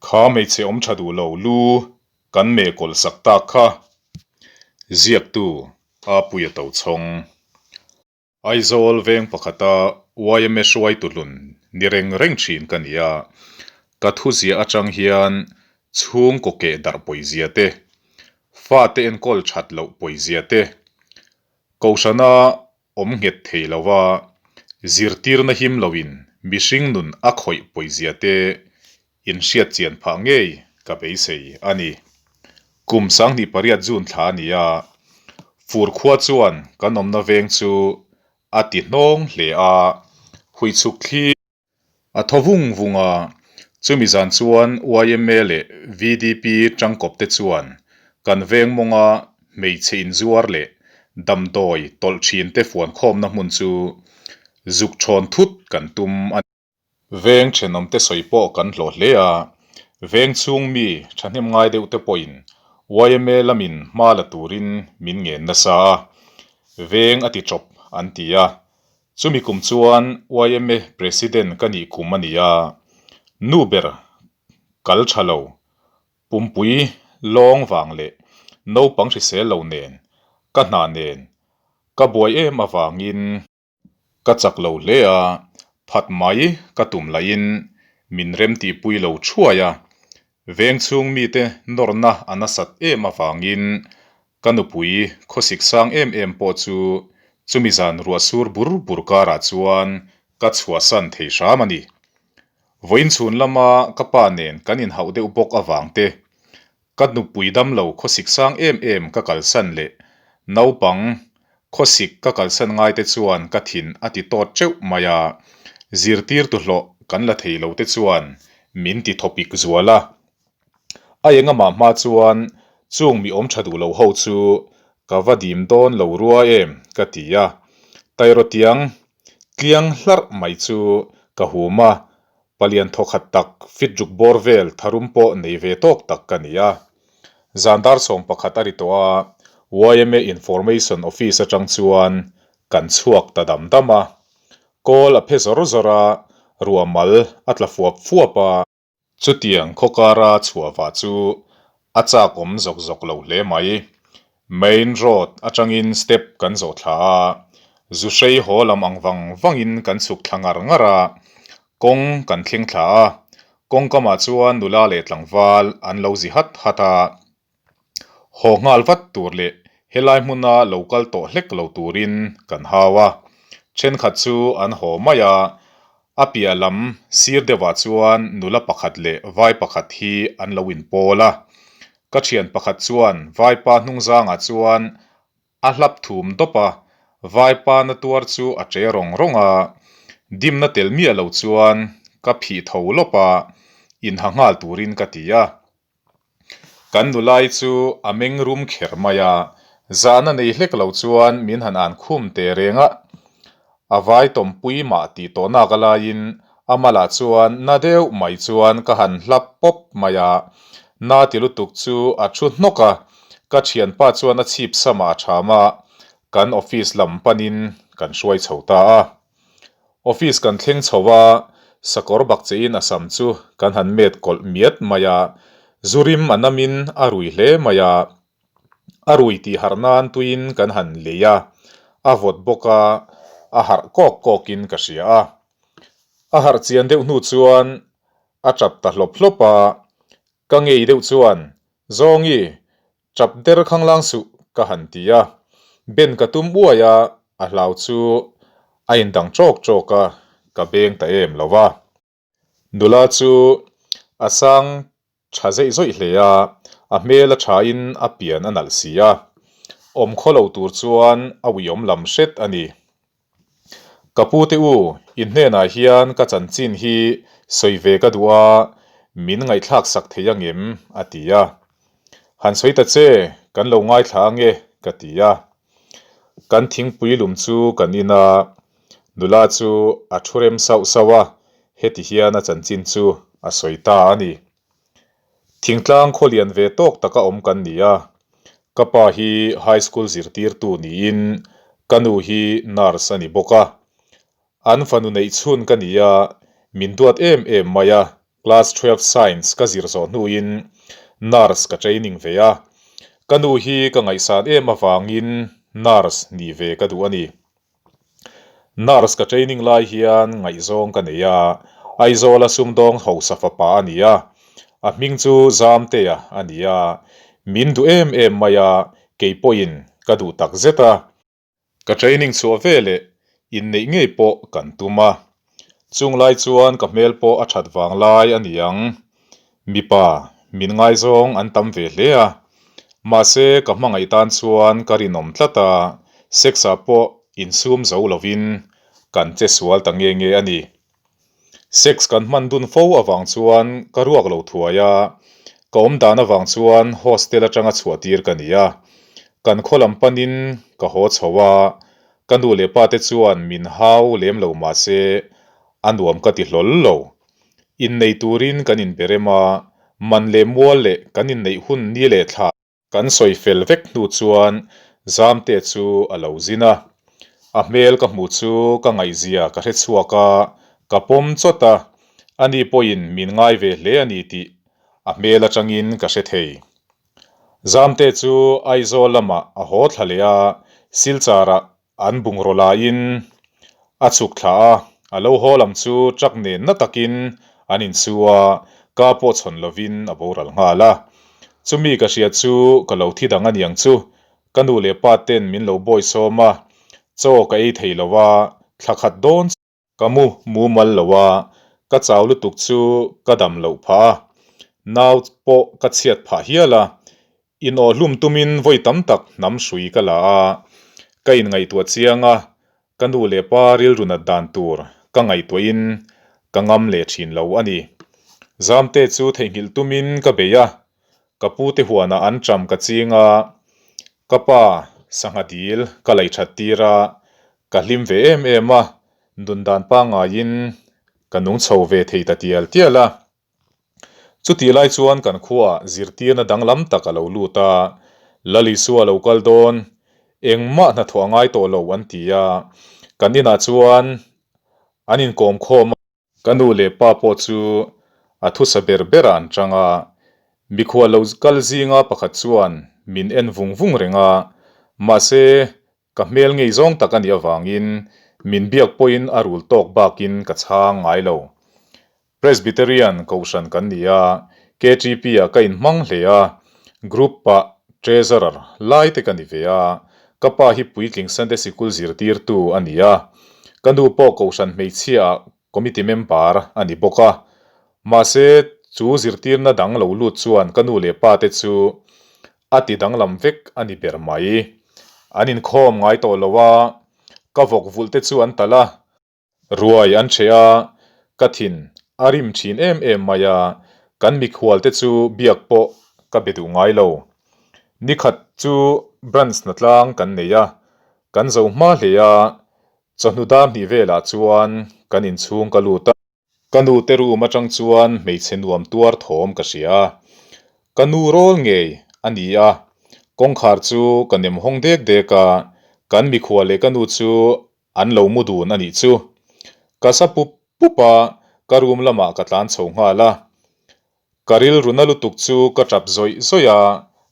Kha hmeichhe awm tha duh lo lu kan meh kawlh sak tak kha. Ziaktu Apuia Tochhawng. Aizawl veng pakhata yma hruaitu hlun ni reng reng thin ka ni a, ka thuziah atang hian chhungkaw keh darh pawizia te, fate enkawl that loh pawizia te, Kohhrana awm nghet thei lo a, zirtirna him loin mihring nun a khawih pawizia te inhriat chian phah ngei ka beisei a ni. Kum 28 June thla a ni a, fur khua chuan kan awmna veng chu a ti hnawng hle a, huichhuk thli A thaw vung vung a, chumi zan chuan yma leh VDP tangkawp te chuan kan veng mawnga hmeichhe inzuar leh damdawi tawlh thin te fuankhawmna hmun chu zuk thawn thut kan tum a ni. Veng thenawm te sawi pawh kan hlawh hle a, veng chhung mi thahnem ngai deuh te pawhin yma lamin hma la turin min ngen nasa a, veng a ti chawp an ti a, Chumi kum chuan yma President ka nih kum a ni a, nu ber kal tha lo, pumpui lawng vang leh naupang hrisel lo nen, ka hna nen ka buai em avangin ka chak lo hle a, phat mai ka tum lahin min remtihpui lo thuai a, Veng chhung mite nawrna a nasat em avangin ka nupui khawsik sang em em pawh chu chumi zan ruah sur bur bur karah chuan ka chhuahsan thei hram a ni. Vawiin chhun lama ka pa nen kan inhauh deuh bawk avang te, ka nupui damlo khawsik sang em em ka kalsan leh naupang Khawsik ka kalsan ngaite chuan ka thin a ti tawt teuh mai a, zirtirtu hlawh kan la thei lo te chuan min ti thawpik zual a. A engamah hma chuan chung mi awm tha duh lo ho chu ka va dim dawn lo rua em ka ti a, Tairawtiang tliang hlarh mai chu ka hum a, Palian thawkhat tak, fit ruk bawr vel tharum pawh nei ve tawk tak ka ni a. Zan dar 11 a ri tawh a, yma Information Office atang chuan kan chhuak ta dam dam a. Kawl a phe zawr zawr a, ruah mal a tla fuap fuap a. Chutiang khawkara chhuah vah chu a chak awm zawk zawk lo hle mai. Main road atangin step kan zawh thla a, zu hrei haw lam ang vang vangin kan chhuk thla ngar ngar a, kawng kan thleng thla a, kawng kamah chuan nula leh tlangval an lo zi hat hat a, haw nghal vat tur leh helai hmuna lo kal tawh hlek lo turin kan hau a, thenkhat chu an haw mai a, A piah lam sir deuhah chuan nula pakhat leh vai pakhat hi an lo inpawl a. Ka thian pakhat chuan vaipa hnungzangah chuan a hlap thum dawp a, vaipa na tuar chu a che rawng rawng a. Dimna tel miah lo chuan ka phih tho lawp a, inha nghal turin ka ti a. Kan nulai chu a meng rum kher mai a, zahna nei hlek lo chuan min han an khum teh reng a. A vai tawmpui mah tih tawh nak a laiin a malah chuan na deuh mai chuan ka han hlap pawp mai a. Na ti lutuk chu a thu hnawk a, ka thianpa chuan a chhip samah a tham a, kan office lam panin kan hruai chho ta a. Office kan thleng chho a, sakawr bak chein a sam chu kan han met kawlh miat mai a, zu rim a namin a rui hle mai a, a rui tih harh nan tuiin kan han lei a, a vawt bawk a, a harh kawk kawkin ka hria a. A harh chian deuh hnu chuan a tap ta hlawp hlawp a, Ka ngei deuh chuan, Zawngi, chap der khanglang suh, ka han ti a. Ben ka tum uai a, a hlau chu a indang ṭawk ṭawk a, ka beng ta em lo va. Nula chu a sang ṭha zeih zawih hle a, a hmel a ṭhain a pian a nalh si a. Awm khaw lo tur chuan a uiawm lam hret a ni. Ka pu te u, in hnenah hian ka chanchin hi sawi ve ka duh a, min ngaihthlak sak thei angem? a ti a. Han sawi ta che, kan lo ngaithla ange, ka ti a. Kan thingpui lum chu kan in a, nula chu a thu rem sauh sauh a, heti hian a chanchin chu a sawi ta a ni. Thingtlang khawlian ve tawk taka awm kan ni a, ka pa hi high school zirtirtu niin ka nu hi nurse a ni bawk a. An fanu neih chhun ka ni a, min duat em em mai a. Class 12 Science ka zir zawh hnuin Nurse ka training ve a. Ka nu hi ka ngaihsan em avangin Nurse nih ve ka duh a ni. Nurse ka training lai hian ngaihzawng ka nei a, Aizawla sumdawng hausa fapa a ni a, a hming chu Zamtea a ni a, min duh em em mai a, kei pawhin ka duh tak zet a. Ka training chhuah veleh inneih ngei pawh kan tum a, chung lai chuan ka hmel pawh a that vang lai a ni ang. Mipa min ngaizawng an tam ve hle a, mahse ka hmangaih tan chuan ka rinawm tlat a, sex ah pawh insum zo lovin kan che sual ta nge nge a ni. Sex kan hman dun fo avang chuan ka ruak lo thuai a, ka awm dan avang chuan hostel atanga chhuah tir ka ni a. Kan khaw lam panin ka haw chho a, ka nu leh pa te chuan min hau lem lo mahse a nuam ka ti hlawl lo. Innei turin kan inberem a, man leh mual leh kan inneih hun ni leh thla. Kan sawi fel vek hnu chuan Zamte chu a lo zin a, a hmel ka hmuh chu ka ngaihzia ka hre chhuak a, ka pawm chawt a, ani pawhin min ngai ve hle a ni tih a hmel atangin ka hre thei. Zamte chu Aizawl lamah a haw thla leh a, Silchar-ah An bungraw laiin a chhuk thla a, a lo haw lam chu truck nen na takin an insu a, ka pawh chhawn lovin a boral nghal a. Chumi ka hria chu ka lo thi dang aniang chu, ka nu leh pa ten min lo bawi sawm a, chaw ka ei thei lo a, thla khat dawn Ka mu mumal lo a, ka chau lutuk chu ka dam loh phah a, nau pawh ka chhiat phah hial a, inawh hlum tumin vawi tam tak hnam hrui ka la a, ka inngaihtuah chiang a, ka nu leh pa rilru nat dan tur ka ngaihtuahin ka ngam leh thin lo a ni. Zamte chu theihnghilh tumin ka bei a, ka pute huanah an ṭam ka ching a, ka pa sangha dil ka laih ṭhat tir a, Ka hlim ve em em a, nun dan pangaiin ka nung chho ve thei ta tial tial a. Chutih lai chuan kan khuaah zirtirna danglam tak a lo lut a, Lal Isua lo kal dawn, engmah hnathawh a ngai tawh lo an ti a, kan inah chuan an inkawm khawm a. Ka nu leh pa pawh chu a thusa ber berah an chang a, mikhual lo kal zinga pakhat chuan min en vung vung reng a, mahse Ka hmel ngei zawng tak a nih avangin min biak pawhin a rul tawk bakin ka chhang ngai lo. Presbyterian Kohhran kan ni a, KTP-ah ka inhmang hle a, Group-ah Treasurer lai te ka ni ve a, ka pa hi puitling Sunday Sikul zirtirtu a ni a, ka nu pawh Kohhran hmeichhiaah Committee member a ni bawk a. Mahse, chu zirtirna dang lo lut chuan ka nu leh pa te chu a ti danglam vek a ni ber mai. An inkhawm ngai tawh lo a, ka vawk vulh te chu an talh a, ruai an ṭheh a, ka thin a rim ṭhin em em mai a, kan mikhual te chu biak pawh ka be duh ngai lo. Nikhat chu branch hnatlang kan nei a, kan zo hma hle a, Chawhnu dar hnih velah chuan kan inchhung ka lut a. Ka nu te room atang chuan hmeichhe nuam tuar thawm ka hria a. Ka nu rawl ngei a ni a, kawngkhar chu ka nem hawng dek dek a, kan mikhual leh ka nu chu an lo mu dun a nih chu. Ka sa pup pup a, ka room lamah ka tlan chho nghal a. Ka rilru na lutuk chu ka tap zawih zawih a,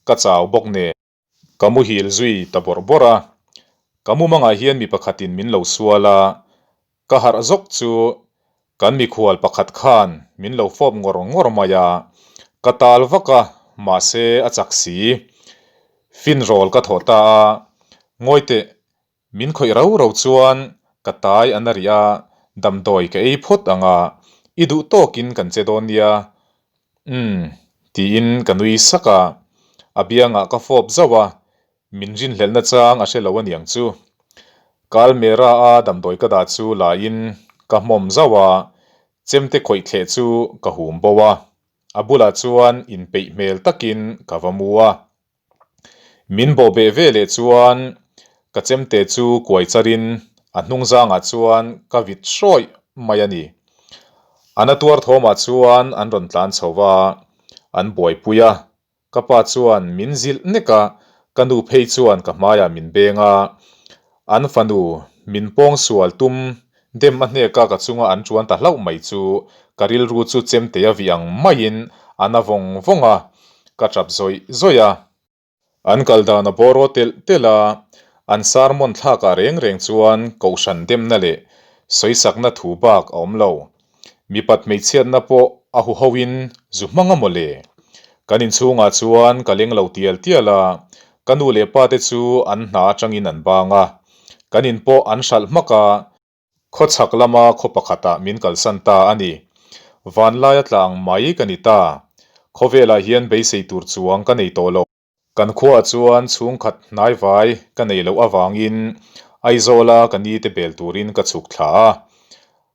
ka chau bawk nen. Ka muhil zui ta bawrh bawrh a, ka mumangah hian mi pakhatin min lo sual a, ka harh zawk chu kan mikhual pakhat khan min lo fawp ngawr ngawr mai a, ka tal vak a, mahse a chak si. Finrawl ka thawh ta a, ngawi teh, min khawih rau rau chuan ka tai a na rih a, damdawi ka ei phawt ang a, i duh tawkin kan che dawn nia, Umm, tiin ka nui sak a, a biangah ka fawp zauh a, min rinhlelhna chang a hre lo aniang chu. Kalmera a damdawi ka dah chu laiin ka hmawm zauh a, chemte khawih thleh chu ka hum bo a, a bulah chuan inpeih hmel takin ka va mu a. Min bawhbeh ve leh chuan ka chemte chu kuai charin a hnung zangah chuan ka vit hrawih mai a ni. A na tuar thawmah chuan an rawn tlan chho va, an buaipui a. Ka pa chuan min zilh nek a, ka nu phei chuan ka hmaiah min beng a. An fanu min pawngsual tum Dem a hneka ka chunga an ṭuan ta hlauh mai chu ka rilru chu chemte a vih ang maiin a na vawng vawng a, ka ṭap zawih zawih a. An kal dan a bawraw telh telh a, an sermon thlakah reng reng chuan kohhran demna leh sawisakna thu bak a awm lo. Mipat hmeichhiatna pawh a huhoin zu hmang a maw le? Kan inchhungah chuan ka leng lo tial tial a, ka nu leh pa te chu an hna atangin an bang a, kan in pawh an hralh hmak a, Khawchhak lama khaw pakhatah min kalsan ta a ni. Vanlaia tla ang mai ka ni ta. Khawvelah hian beisei tur chuang ka nei tawh lo. Kan khuaah chuan chhungkhat hnaivai ka nei loh avangin Aizawla ka ni te bel turin ka chhuk thla a.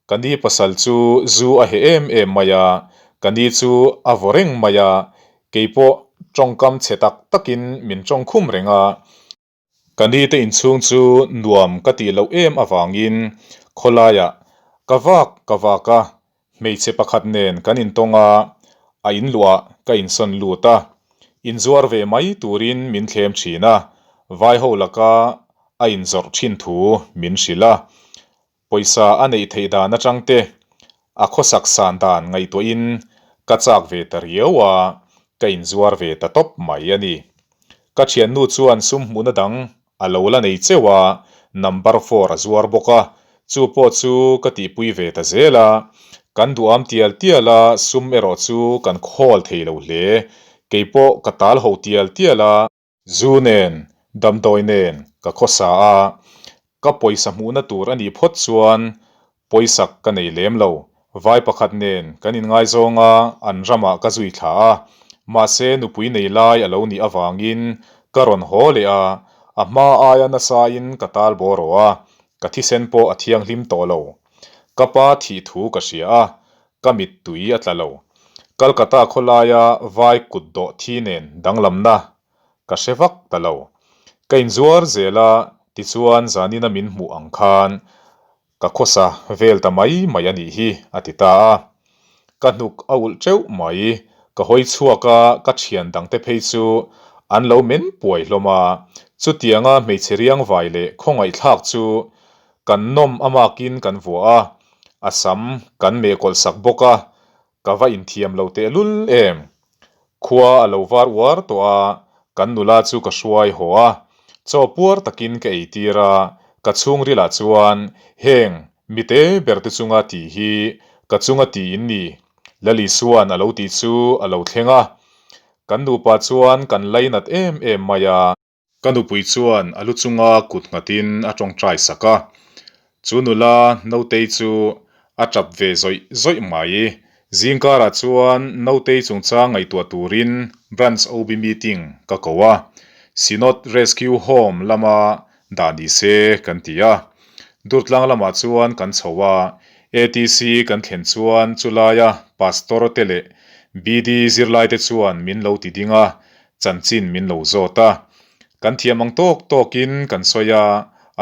Ka ni pasal chu zu a heh em em mai a, ka ni chu a vaw reng mai a, keipawh tawngkam chhe tak takin min tawngkhum reng a. Ka ni te inchhung chu nuam ka tih loh em avangin khawlaiah ka vak ka vak a, hmeichhe pakhat nen kan intawng a, a inluah ka insawn lut a, inzuar ve mai turin min thlem thin a, vaiho laka a inzawrh thin thu min hrilh a. Pawisa a neih theih dan atang te, a khawsak san dan ngaihtuahin ka chak ve ta riau a, ka inzuar ve ta tawp mai a ni. Ka thiannu chuan sum hmuhna dang a lo la nei cheuh a, number four a zuar bawk a, chu pawh chu ka tihpui ve ta zel a. Kan duham tial tial a, sum erawh chu kan khawl thei lo hle. Keipawh ka tal ho tial tial a. Zu nen, damdawi nen ka khawsa a, ka pawisa hmuhna tur a nih phawt chuan pawisak ka nei lem lo. Vai pakhat nen kan inngaizawng a, an ramah ka zui thla a, mahse nupui nei lai a lo nih avangin ka rawn haw leh a, a hma aia nasain ka tal bawr rawh a, ka thisen pawh a thianghlim tawh lo. Ka pa thih thu ka hria a, Ka mittui a tla lo. Calcutta khawlaia vai kut dawh thi nen danglamna ka hre vak ta lo. Ka inzuar zel a, tichuan zanina min hmuh ang khan ka khawsa vel ta mai mai a nih hi, a ti ta a. Ka hnuk a ulh teuh mai. Ka hawi chhuak a, ka thian dangte phei chu an lo men puai hlawm a. Chutianga hmeichhe riang vai leh khawngaihthlak chu Kan nawm a makin kan vuah a, a sam kan meh kawlh sak bawk a, ka va inthiam lo tehlul em. Khua a lo var uar tawh a, kan nula chu ka hruai haw a, chaw puar takin ka eitir a, ka chhungrilah chuan heng mite ber te chunga tih hi ka chunga tih in ni, Lalisuan a lo tih chu a lo thleng a, kan nupa chuan kan lainat em em mai a. Ka nupui chuan a lu chunga kut nghatin a tawngtai sak a, chu nula Notei chu a tap ve zawih zawih mai. Zingkarah chuan Notei chungchang ngaihtuah turin Branch OB meeting ka ko a, Synod Rescue Home lama dah ni se kan ti a. Durtlang lamah chuan kan chho a, ATC kan thlen chuan chulaia Pastor te leh BD zirlaite chuan min lo ti ding a, Chanchin min lo zawt a. Kan thiam ang tawk tawkin kan sawi a,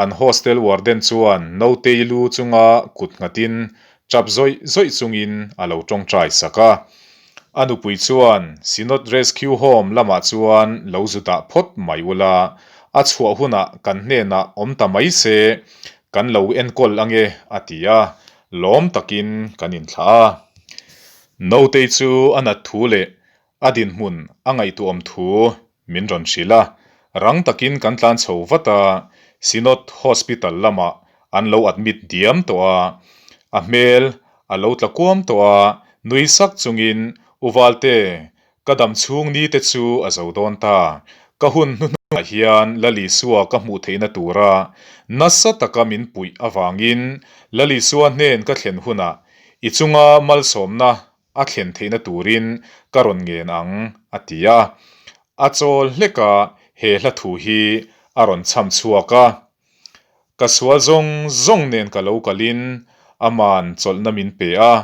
an hostel warden chuan Notei lu chunga kut nghatin tap zawih zawih chungin a lo tawngtai sak a. A nupui chuan Synod Rescue Home lamah chuan lo zu dah phawt mai ula, a chhuah hunah kan hnenah awm ta mai se, kan lo enkawl ange a ti a, lawm takin kan inthlah a. Notei chu a nat thu leh A dinhmun a ngaihtuahawm thu min rawn hrilh a, rang takin kan tlan chho vat a, Synod Hospital lamah an lo admit diam tawh a, a hmel a lo tla kuam tawh a, nui sak chungin U Valte, ka dam chhung ni te chu a zo dawn ta, ka hun hnuhnungah hian Lalisua ka hmuh theihna tura nasa taka min puih avangin Lalisua hnen ka thlen hunah i chunga malsawmna a thlen theihna turin ka rawn ngen ang, a ti a. A chawl hlek a, he hla thu hi a rawn chham chhuak a. Ka sual zawng zawng nen ka lo kalin aman chawlhna min pe a,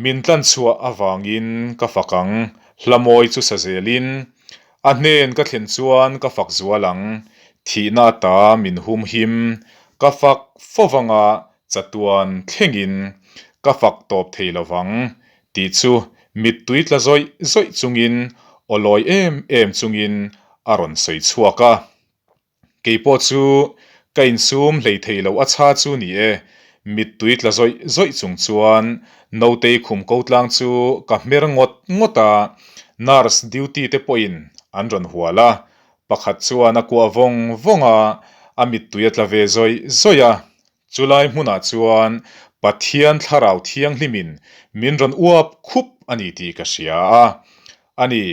min tlanchhuah avangin ka fak ang, hla mawi chu sa zelin a hnen ka thlen chuan ka fak zual ang, thihna ata min humhim, ka fak fovanga Chatuan thlengin ka fak tawp thei lo vang tih chu mittui tla zawih zawih chungin aw lawi em em chungin a rawn sawi chhuak a. Keipawh chu ka insum hlei thei lo a chha chu ni e. Mittui tla zawih zawih chung chuan Notei khum ko tlang chu ka hmer ngawt ngawt a, nurse duty te pawhin an rawn hual a, pakhat chuan a kuah vawng vawng a, a mittui a tla ve zawih zawih a. Chulai hmunah chuan Pathian thlarau thianghlimin min rawn uap khup a ni tih ka hria a. A ni,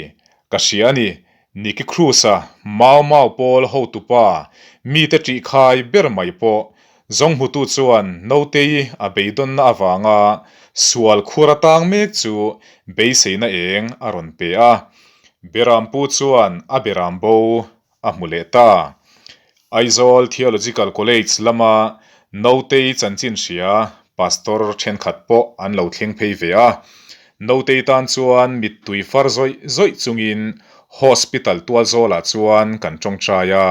ka hria a ni, Nicky Cruz-a Mau Mau pawl hotupa mite ṭihkhai ber mai pawh zawnghmutu chuan Notei a beidawnna avanga sual khur a tang mek chu beiseina eng a rawn pe a. Berampu chuan a beram bo a hmu leh ta. Aizawl Theological College lama Notei chanchin hria Pastor thenkhat pawh an lo thleng phei ve a. Notei tan chuan mittui far zawih zawih chungin Hospital tualzawlah chuan kan tawngtai a.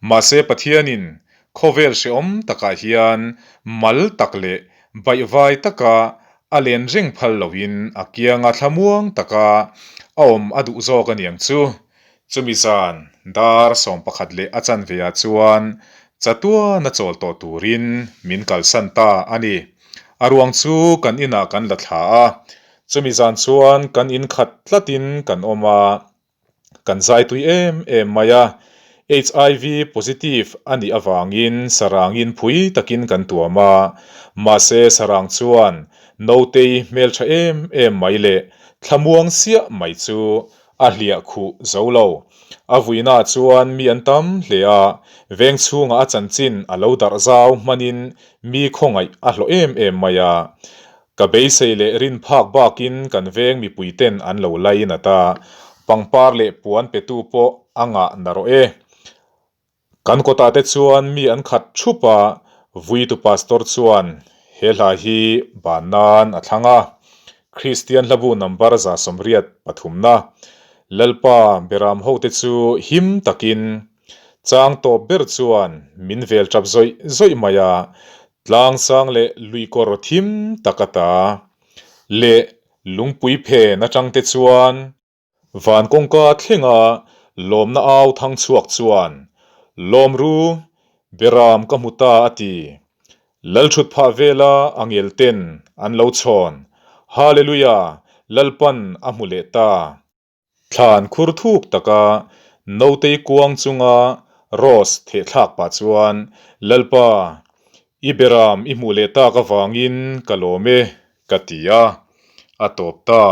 Mahse Pathianin khawvel hrehawm takah hian mal tak leh baihvai taka a len reng phal loin a kianga thlamuang taka a awm a duh zawk aniang chu. Chumi zan dar 11 leh a chanve ah chuan chatuan a chawl tawh turin min kalsan ta a ni. A ruang chu kan inah kan la thla a, chumi zan chuan kan in khat tlatin kan awm a, kan zai tui em em mai a. HIV positive a nih avangin sarangin phui takin kan tuam a, mahse sarang chuan Notei hmeltha em em mai leh thlamuang siah mai chu A hliah khuh zo lo. A vuina chuan mi an tam hle a, veng chhungah a chanchin a lo darh zau hmanin mi khawngaih a hlawh em em mai a. Ka beisei leh rin phak bakin kan veng mipuiten an lo lainat a, pangpar leh puan petu pawh a ngah na rawh e. Kan kawtah te chuan mi an khat thup a, Vuitu Pastor chuan he hla hi ban nan a thlang a, Kristian hlabu number 183na, Lalpa Beram hote chu him takin chang tawp ber chuan min vel tap zawih zawih mai a, tlang sang leh luikawr thim tak ata leh lungpui phen atang te chuan Van kawngka thlenga lawmna au thang chhuak chuan, Lawm ru, Beram ka hmu ta a ti. Lalthut phah vela a ngel ten an lo chhawn, Hallelujah, Lalpan a hmu leh ta. Thlan khur thuk taka Notei kuang chunga Rose thehthlak pah chuan, Lalpa, i Beram i hmuh leh tak avangin ka lawm e, ka ti a, a tawp ta.